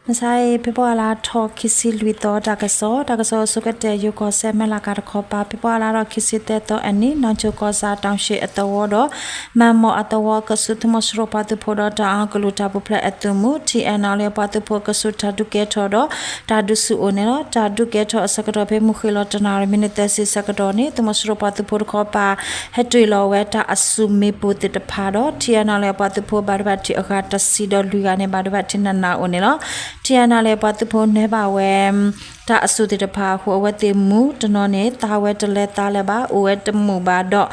မုၢ်ဆါအံၤ ဖဲပှၤလါထီၣ်ခံဆံလွံၢ်သီ တၢ်ကစီၣ်, တၢ်ကစီၣ်အဆိကတၢၢ် ယိၤကီၢ်စဲၣ် မဲၢ်လးကၤတခီပၤ ဖဲပှၤလါထီၣ်ခံဆံသၢသီအနံၤ နီၢ်ဆိကီၢ်ဆၣ် တီၤၡ့ၣ်အသဝီဒီး မၢ်မီၣ်အသဝီအကဆူး သုးမီၤစိရိၤပှၤသုးဖိဒီး တအၣ်ကလုာ်တၢ်ပူၤဖျဲးအသုးမုၢ် ထံၣ်အဲၣ်နီၣ်လ့ၣ် အပှၤသုးဖိအကဆူး တၢ်ဒုးကဲထီၣ်ဒီး တၢ်ဒုးဆူၣ်အိၣ်န့ၣ်လီၤ. တၢ်ဒုးကဲထီၣ်အဆၢကတီၢ် ဖဲမုၢ်ဃ့ၢ်လီၤတနၣ်ရံၣ် မံးနံးသၢဆံဆၢကတီၢ်န့ၣ် သုးမီၤစိရိၤပှၤသုးဖိတခီပၤ ဟဲတ့ၢ်လီၤဝဲတၢ်အစုမ့ၣ်ပိၢ်သ့ၣ်တဖၣ်ဒီး ထံၣ်အဲၣ်နီၣ်လ့ၣ်အပှၤသုးဖိ ဘၣ်ဒိဘၣ်ထံးအဂၤတဆံဒီးလွံၢ်ဂၤန့ၣ် ဘၣ်ဒိဘၣ်ထံးနးနးအိၣ်န့ၣ်လီၤ. ထံၣ်အဲၣ်နီၣ်လ့ၣ်အပှၤသုးဖိနၢ်ဘၣ်ဝဲ တၢ်အစုသ့ၣ်တဖၣ်အဃိ အဝဲသ့ၣ်မူတနီၤန့ၣ် သါဝဲတလဲသါလၢၤဘၣ် အိၣ်ဝဲတမုာ်ဘၣ်ဒီး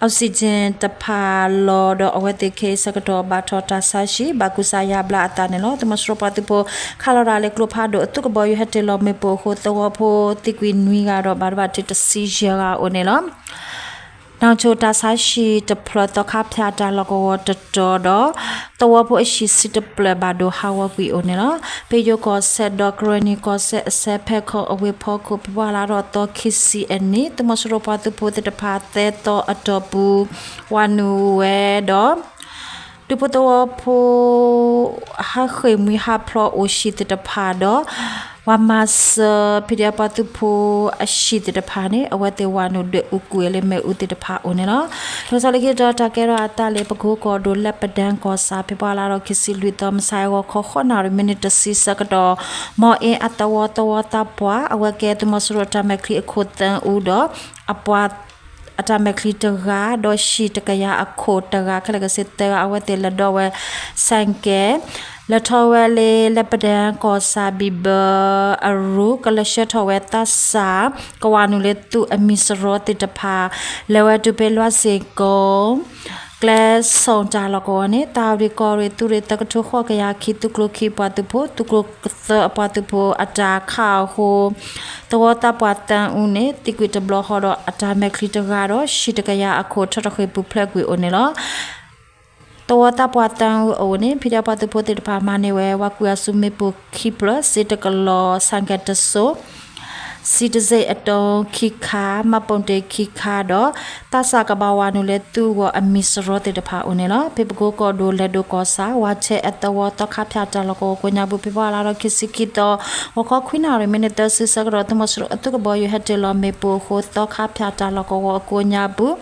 oxygen တဖၣ်လီၤဒီး အဝဲသ့ၣ်ခဲအံၤဆၢကတီၢ် ဘၣ်ထီၣ်တၢ်ဆါဟံၣ် ဘၣ်ကူစါယါဘျါအသးန့ၣ်လီၤ. သုးမီၤစိရိၤပှၤသုးဖိ ခးလီၤတၢ်လၢကျိဖးဒိၣ်အသုးကဘီယူၤ ဟဲတ့ၢ်လီၤမ့ၣ်ပိၢ်အဃိ သဝီဖိသံကွံာ်နွံဂၤဒီး ဘၣ်ဒိဘၣ်ထံးတဆံယဲၢ်ဂၤအိၣ်န့ၣ်လီၤ. နီၢ်ဆိတၢ်ဆါဟံၣ်တဖျၢၣ် သီခါဖၠၣ်တၢ်လီၢ်ကဝီၤတတီၤဒီး သဝီဖိအဟံၣ်ဆံတဖျၢၣ် ဘၣ်ဒိဟးဂီၤကွံာ်အိၣ်န့ၣ်လီၤ. ဖဲယိၤကီၢ်စဲၣ်ဒီးကရၢနံၤကီၢ်စဲၣ်အဆၢ ဖဲခီအဝ့ၢ်ဖီခိၣ် ဖဲပှၤလါထီၣ်သီခံဆံအနံၤ သုးမီၤစိရိၤပှၤသုးဖိသ့ၣ်တဖၣ် သၢသီအတီၢ်ပူၤ ဝၤနုာ်ဝဲဒီး ဒူဖိသဝီဖိ ဟးဃ့ၢ်မှံဟးဖျိးအိၣ်ဟံၣ်သ့ၣ်တဖၣ်ဒီး ပှၤမၤစၢၤ ဖံးဒဲး ပှၤသုးဖိအဟံၣ်သ့ၣ်တဖၣ်န့ၣ် အဝဲသ့ၣ်ဝၤနုာ်ဒွဲၣ်အူကွံာ်လၢမ့ၣ်အူသ့ၣ်တဖၣ်အိၣ်န့ၣ်လီၤ. တၢ်ကစီၣ်လၢခံတီၤ တၢ်ကဲထီၣ်အသးလၢ ပကိကီၢ်ဒိၣ် လၢပဒၢၣ်ကီၢ်ဆၣ် ဖဲပှၤလါထီၣ်ခံဆံလွံၢ်သီ မုၢ်ဆါအဂီၤခီ ဃိးနၣ်ရံၣ် မံးနံးတဆံဆၢကတီၢ် မီၢ်အ့အသဝီ သဝီသးပှၢ် အဝဲကဲသုးမီၤစိရိၤအတၢ်မဲာ်ချံအခိၣ်သၢအူဒီး အပှၤ အတၢ်မဲာ်ချံတဂၤ ဒီးဟံၣ်တကယၤအခိၣ်တဂၤ ခဲလၢာ်ကဆ့သၢဂၤ အဝဲသ့ၣ်လဲၤဒိးဝဲ ဆဲၣ်ကဲၣ် လဲၤထီၣ်ဝဲလၢ လၢပဒၢၣ်ကီၢ်ဆၣ် ဘံၣ်ဘၢအရူၢ် ကလဲၤဆှၢထီၣ်ဝဲသးစၢ် ကဝၤနုာ်လၢသုးအမံၤစရီသ့ၣ်တဖၣ် လဲၤဝဲတုၤဖဲလွးစ့ၣ်ကိ ကျဲဆိၣ်တၢ်လီၢ်ကဝီၤန့ၣ် သၣ်ဝရံၣ်ကီၢ်ရ့ၣ် သုးရ့ၣ်သၢကထိဃိးကယၤခံ သုးကျိၤခံပှၤသုးဖိ သုးကျိၤသၢအပှၤသုးဖိအတၢ်ခးအဃိ သဝီသးပှၢ်သၢအူန့ၣ် သံကွံာ်တဘျီဃီဒီး အတၢ်မဲာ်ချံတဂၤဒီး ဟံၣ်တကယၤအခိၣ် ထီၣ်တဃ့ၢ်ပူၤဖျဲးကွံာ်အိၣ်န့ၣ်လီၤ. သဝီသးပှၢ်သၢအူအအိၣ်န့ၣ် ဖံးဒဲးပှၤသုးဖိသ့ၣ်တဖၣ် မၤန့ၢ်ဝဲ ဝၤကွံာ်အစုမ့ၣ်ပိၢ်ခံဖျၢၣ် စ့တကလီၤ ဆၣ်ကဲၣ်တစိၢ် စံတစ့ၣ်အတိၢ်ခံခါ မှတ်ပုံတင်ခံခါဒီး သးစၢ်ကဘၣ်ဝၤနုာ်လၢသုးဂီၢ်အမံၤစရီသ့ၣ်တဖၣ်အိၣ်န့ၣ်လီၤ. ဖဲပကိကီၢ်ဒိၣ် လဲၤဒိၣ်ကီၢ်ဆၣ် ဝၤဆဲးအသဝီ သီခါဖၠၣ်တၢ်လီၢ်ကဝီၤကိးညါပူၤ ဖဲပှၤလါထီၣ်ခံဆံခံသီ ဂီၤခီခွံနၣ်ရံၣ် မံးနံးသၢဆံဆၢကတီၢ် သုးမီၤစိရိၤအသုးကဘီယူၤ ဟဲတ့ၢ်လီၤမ့ၣ်ပိၢ်အဃိ သီခါဖၠၣ်တၢ်လီၢ်ကဝီၤအကိးညါပူၤ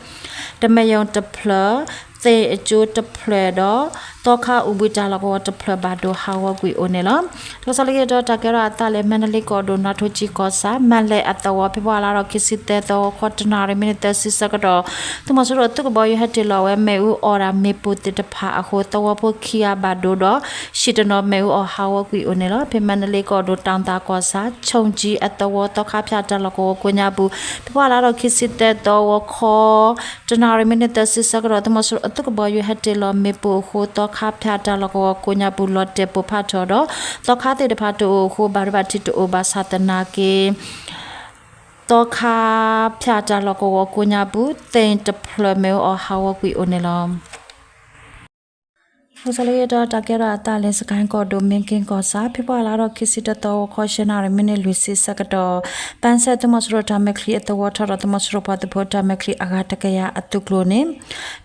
တမဲာ်ယိၣ်တဖျၢၣ် သ့ၣ်အကၠိတဖျၢၣ်ဒီး သီခါအူးဘှံးတၢ်လီၢ်ကဝီၤတဖျၢၣ် ဘၣ်ဒိဟးဂီၤကွံာ်အိၣ်န့ၣ်လီၤ. တၢ်ကစီၣ်လၢခံတီၤ တၢ်ကဲထီၣ်အသးလၢ မါဒလ့ကီၢ်ဒိၣ် နါထိၣ်ကံကီၢ်ဆၣ် မါလဲၣ်အသဝီ ဖဲပှၤလါထီၣ်ခံဆံသၢသီ ဂီၤခီတနၣ်ရံၣ် မံးနံးသၢဆံဆၢကတီၢ် သုးမီၤစိရိၤအသုးကဘီယူၤ ဟဲတ့ၢ်လီၤဝဲမ့ၣ်အူအီၣ်တၢ်မ့ၣ်ပိၢ်သ့ၣ်တဖၣ်အဃိ သဝီဖိခံဂၤဘၣ်ဒိဒီး ဟံၣ်တနီၤ မ့ၣ်အူအီၣ်ဟးဂီၤကွံာ်အိၣ်န့ၣ်လီၤ. ဖဲမါဒလ့ကီၢ်ဒိၣ် တၢ်သၣ်ကီၢ်ဆၣ် ဆိၣ်ကၠံအသဝီ သီခါဖၠၣ်တၢ်လီၢ်ကဝီၤကိးညါပူၤ ဖဲပှၤလါထီၣ်ခံဆံသၢသီ ဂီၤခီ တနၣ်ရံၣ် မံးနံးသၢဆံဆၢကတီၢ် သုးမီၤစိရိၤအသုးကဘီယူၤ ဟဲတ့ၢ်လီၤမ့ၣ်ပိၢ်အဃိ သီခါဖၠၣ်တၢ်လီၢ်ကဝီၤကိးညါပူၤ လီၤတဲာ်ပိၢ်ဖးထီၣ်ဒီး သီခါသ့ၣ်တဖၣ်တအိၣ်အဃိ ဘၣ်ဒိဘၣ်ထံးတအိၣ်ဘၣ်ဆၣ်သနာ်က့ သီခါဖၠၣ်တၢ်လီၢ်ကဝီၤကိးညါပူၤ သ့ၣ်တဖျၢၣ်မ့ၣ်အူအီၣ်ဟးဂီၤကွံာ်အိၣ်န့ၣ်လီၤ. တၢ်ကစီၣ်လၢခံတီၤ တၢ်ကဲထီၣ်အသးလၢ စကဲၣ်ကီၢ်ဒိၣ် မ့ၢ်က့ၣ်ကီၢ်ဆၣ် ဖဲပှၤလါထီၣ်ခံဆံတသီ ဂီၤခီ ယဲၢ်နၣ်ရံၣ် မံးနံးလွံၢ်ဆံဆၢကတီၢ် ပၣ်စဲၣ်သုးမီၤစိရိၤတၢ်မဲာ်ချံအသဝီ ထီၣ်ဒီးသုးမီၤစိရိၤပှၤသုးဖိတၢ်မဲာ်ချံအဂၤတကယၤအသုးကျိၤန့ၣ်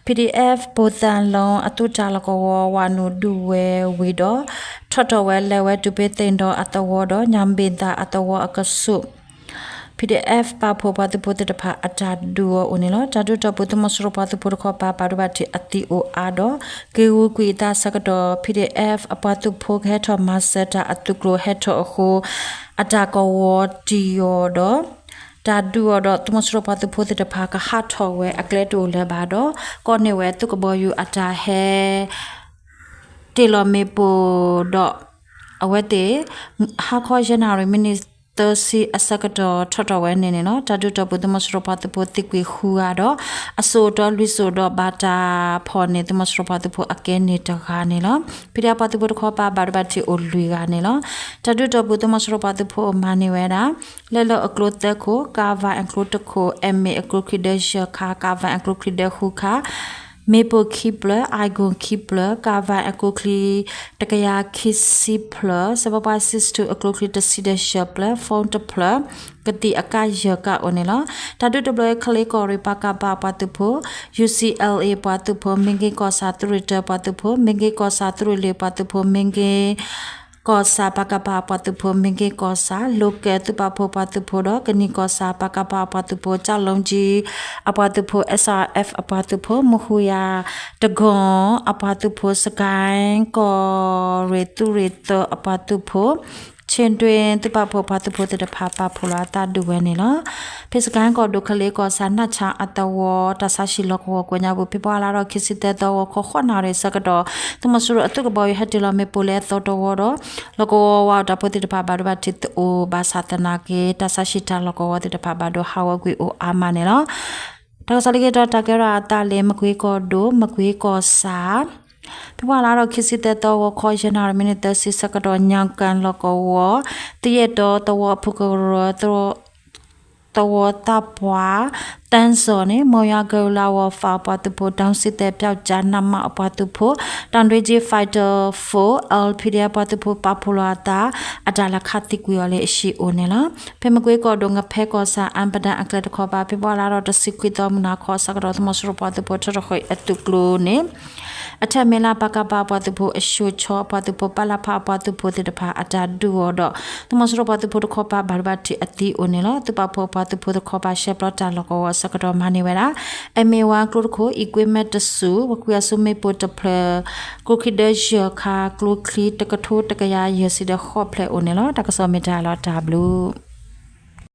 PDF ဘိၣ်သၣ်လီအသုးတၢ်လီၢ်ကဝီၤ ဝၤနုာ်ဒုးဝဲဝံၤဒီး ထီၣ်ထီၣ်ဝဲလဲၤဝဲတုၤဖဲသ့ၣ်ဒီအသဝီဒီး ညၣ်ဘ့ၣ်သၣ်အသဝီအကဆူး PDF ပာ်ဖှိၣ်ပှၤသုးဖိသ့ၣ်တဖၣ်အတၢ်ဒုးအီၤအိၣ်န့ၣ်လီၤ. တၢ်ဒုးတီၢ်ပူၤ သုးမီၤစိရိၤပှၤသုးဖိတခီပၤ ဘၣ်ဒိဘၣ်ထံးအသံအိၣ်အါဒီး က့ၤဂုာ်ကွံာ်အသးဆၢကတီၢ် PDF အပှၤသုးဖိကဟဲထီၣ်မၤစၢၤတၢ်အသုးကျိၤဟဲထီၣ်အဃိ အတၢ်ကဝီၤတံၢ်အီၤဒီး တၢ်ဒုးအီၤဒီး သုးမီၤစိရိၤပှၤသုးဖိသ့ၣ်တဖၣ် ကဟးထီၣ်ဝဲအကျဲတအိၣ်လၢၤဘၣ်ဒီး ကိးန့ၢ်ဝဲသုးကဘီယူၤအတၢ်ဟဲ တ့ၢ်လီၤမ့ၣ်ပိၢ်ဒီး အဝဲသ့ၣ် ဟါခီယဲၢ်နၣ်ရံၣ် မံးနံးသၢဆံအဆၢကတီၢ် ထီၣ်ထီၣ်ဝဲန့ၣ်န့ၣ်လီၤ. တၢ်ဒုးတီၢ်ပူၤ သုးမီၤစိရိၤပှၤသုးဖိသံကွံာ်ဃုဂၤဒီး အစိၣ်အတီလွံၢ်စိၣ်ဒီး ဘၣ်တၢ်ဖီၣ်န့ၢ် သုးမီၤစိရိၤပှၤသုးဖိအကဲန့ၣ်တဂၤန့ၣ်လီၤ. PDF ပှၤသုးဖိတခီပၤ ဘၣ်ဒိဘၣ်ထံးအိၣ်လွံၢ်ဂၤန့ၣ်လီၤ. တၢ်ဒုးတီၢ်ပူၤ သုးမီၤစိရိၤပှၤသုးဖိအမၤန့ၢ်ဝဲဒၣ် လၢလၢအကျိသၢခိၣ်, ကၣ်ဝၣ်အကျိတခိၣ်, အဲၣ်မ့ၣ်အကျိချံဒၢယဲၢ်ခါ, ကၣ်ဝၣ်အကျိချံဒၢဃုခါ, မ့ၣ်ပိၢ်ခံဖျၢၣ်, အါကၠိၣ်ခံဖျၢၣ်, ကၣ်ဝၣ်အကျိချံတကယၤခံဆံဖျၢၣ်, စဲးဖီပှၢ် six two အကျိချံတဆံဒီးယဲၢ်ဖျၢၣ်, ဖိတဖျၢၣ်, ကသံၣ်အကၣ်ယဲၢ်ကၣ်အိၣ်န့ၣ်လီၤ. တၢ်ဒုးတဘျီအံၤ ခလ့ကီၢ်ရ့ၣ် ပကဖ ပှၤသုးဖိ, UCLA ပှၤသုးဖိ, မ့ၢ်က့ၣ်ကီၢ်ဆၣ်သုးရ့ၣ်တၢပှၤသုးဖိ, မ့ၢ်က့ၣ်ကီၢ်ဆၣ်သုးရ့ၣ်လွံၢ်ပှၤသုးဖိ, မ့ၢ်က့ၣ် ကီၢ်ဆၣ် ပကဖ အပှၤသုးဖိ, မ့ၢ်က့ၤကီၢ်ဆၣ် လိၤကဲသုးပာ်ဖှိၣ်အပှၤသုးဖိဒီး ကနံၣ်ကီၢ်ဆၣ် ပကဖ အပှၤသုးဖိ, ကၠၣ်လိကၠံ အပှၤသုးဖိ, S R F အပှၤသုးဖိ, မဟူယၤတကီၢ် အပှၤသုးဖိ, စကဲၣ်ကီၢ်ရ့ၣ်သုးရ့ၣ်သၢအပှၤသုးဖိ, ဆ့ဒွ့သုးပာ်ဖှိၣ်အပှၤသုးဖိသ့ၣ်တဖၣ် ပာ်ဖှိၣ်လီၤအသးဒုးဝဲန့ၣ်လီၤ. ဖဲစကဲၣ်ကီၢ်ဒိၣ်ကလ့ကီၢ်ဆၣ် နၢ်ဆါအသဝီ တၢ်ဆါဟံၣ်လီၢ်ကဝီၤကိးညါပူၤ ဖဲပှၤလါဒီးခံဆံသၢသီ ဂီၤခီဃိးနၣ်ရံၣ်ဆၢကတီၢ် သုးမီၤစိရိၤအသုးကဘီယူၤ ဟဲတ့ၢ်လီၤမ့ၣ်ပိၢ်လၢအသီတဝီဒီး လီၢ်ကဝီၤဝးအတၢ်ဖိသ့ၣ်တဖၣ် ဘၣ်ဒိဘၣ်ထံးတအိၣ်ဘၣ်ဆၣ်သနာ်က့ တၢ်ဆါဟံၣ်တၢ်လီၢ်ကဝီၤသ့ၣ်တဖၣ် ဘၣ်ဒိဟးဂီၤကွံာ်အိၣ်အါမးန့ၣ်လီၤ. တၢ်ကစီၣ်လၢခံတီၤ တၢ်ကဲထီၣ်အသးလၢ မကွ့ကီၢ်ဒိၣ် မကွ့ကီၢ်ဆၣ် ဖဲပှၤလါဒီးခံဆံသၢသီ ဂီၤခီယဲၢ်နၣ်ရံၣ် မံးနံးသၢဆံဆၢကတီၢ် ညါကၣ်လီၢ်ကဝီၤ သယဲၢ်တီသဝီအဖုကရၢ သဝီသးပှၢ် တၢ်စီၤန့ၣ် မီယါကရူလါဝီၤဖးအပှၤသုးဖိ, တောင်စစ်သည်ပျောက်ကျား နမ အပှၤသုးဖိ, တောင်တွင်းကြီး Fighter Force LPDF အပှၤသုးဖိ ပာ်ဖှိၣ်လီၤအသး အတၢ်လဲၤခးသံကွံာ်အီၤလၢအဟံၣ်အိၣ်န့ၣ်လီၤ. ဖဲမကွ့ကီၢ်ဒိၣ် ငဖဲကီၢ်ဆၣ် အၣ်ပဒၣ်အကျဲတခီပၤ ဖဲပှၤလါဒီးတဆံခွံသီ မုၢ်နၤခီအဆၢကတီၢ် သုးမီၤစိရိၤပှၤသုးဖိ ထီၣ်ထီၣ်ဃီအသုးကျိၤန့ၣ် အထၢၣ်မဲလၢ ပကဖ အပှၤသုးဖိ, အၡိၤဆီအပှၤသုးဖိ, ပလဖ အပှၤသုးဖိသ့ၣ်တဖၣ် အတၢ်ဒုးအီၤဒီး သုးမီၤစိရိၤပှၤသုးဖိတခီပၤ ဘၣ်ဒိဘၣ်ထံးအသံအိၣ်န့ၣ်လီၤ. သုးပာ်ဖှိၣ်အပှၤသုးဖိတခီပၤ ရှဲပျီတၢ်လီၢ်ကဝီၤအဆၢကတီၢ် မၤန့ၢ်ဝဲဒၣ် M A one ကျိတခိၣ်, equipment တစူၣ်, ဝဲကွံာ်အစုမ့ၣ်ပိၢ်တဖျၢၣ်, ကျိချံဒၢယဲၢ်ခါ, ကျိချံတကထိတကယၤယဲၢ်ဆံဒီးဃိးဖျၢၣ်အိၣ်န့ၣ်လီၤ. တၢ်ကစီၣ်မ့ၢ်တၢ်လီၤ တၢ်ဘျုး